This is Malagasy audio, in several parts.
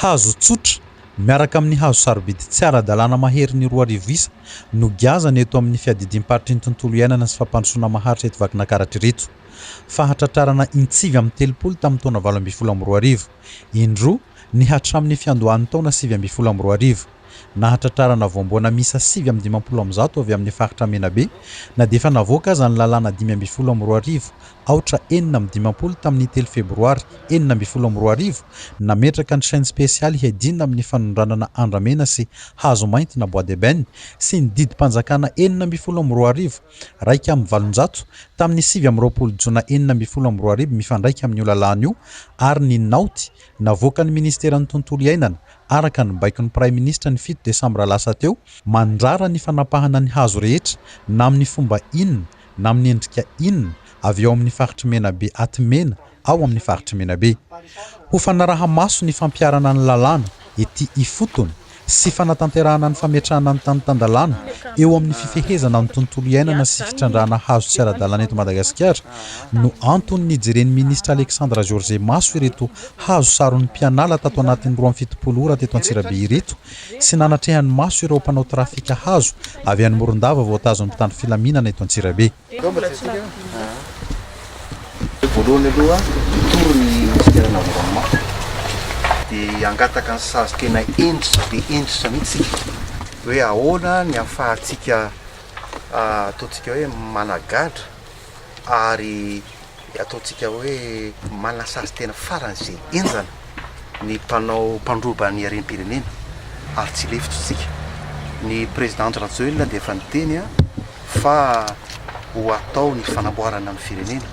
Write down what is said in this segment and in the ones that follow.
Hazo tsotra miaraka amin'ny hazo sarobidy tsy ara-dalàna maherin'ny 2000 isa no giazana eto amin'ny fiadidiam-paritry ny tontolo iainana sy fampandrosoana maharitra eto Vakinakaratra ireto. Fahatratrarana in-tsivy amby 30 tamin'ny taona 2018. Indroa ny hatramin'ny fiandohan'ny taona 2019. Nahatratrarana voamboana miisa 159 avy amin'ny faritra Menabe na dia efa navoaka aza ny lalàna 2015 aotra 56 tamin'ny 3 febroary 2016 nametraka ny chaîne spéciale hiadiana amin'ny fanondranana andramena sy hazo mainty na bois d'ébène sy ny didim-panjakana 2016 801 tamin'ny 29 jona 2016 mifandraika amin'io lalàna io ary ny naoty navoakan'ny ministeran'ny tontolo iainana araka ny baikon'ny praiminisitra ny 7 desambra lasa teo mandrara ny fanapahana ny hazo rehetra na amin'ny fomba inona na amin'ny endrika inona avy ao amin'ny faritry Menabe Atimena ao amin'ny faritry Menabe. Ho fanaraha-maso ny fampiharana ny lalàna ety ifotony sy fanatanterahana ny fametrahana ny tany tan-dalàna eo amin'ny fifehezana ny tontolo iainana sy fitrandrahana hazo tsy ara-dalàna eto Madagasikara no antony nijeren'ny minisitra Alexandre Georget maso ireto hazo saron'ny mpianala tato anatin'ny 72 ora teto Antsirabe ireto sy nanatrehany maso ireo mpanao trafika hazo avy any Morondava voatazon'ny mpitandro filaminana eto Antsirabe. Voalohany aloha hitory ny ministeran'ny environnement dia hangataka ny sazy tena hentitra dia hentitra mihitsy isika hoe ahoana ny ahafahantsika ataontsika hoe managadra ary ataontsika hoe manasazy tena faran'izay henjana ny mpanao mpandroba ny harem-pirenena ary tsy lefitra isika. Ny président Andry Rajoelina dia efa niteny fa ho atao ny fanamboarana ny firenena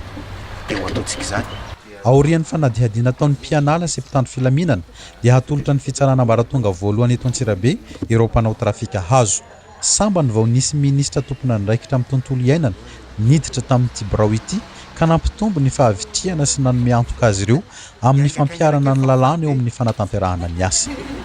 dia ho ataontsika izany. Aorian'ny fanadihadiana ataon'ny mpianala sy mpitandro filaminana dia hatolotra ny fitsarana ambaratonga voalohany eto Antsirabe ireo mpanao trafika hazo. Sambany vao nisy minisitra tompon'andraikitra amin'ny tontolo iainana niditra tamin'ity birao ity ka nampitombo ny fahavitrihana sy nanome antoka azy ireo amin'ny fampiharana ny lalàna eo amin'ny fanatanterahana ny asa.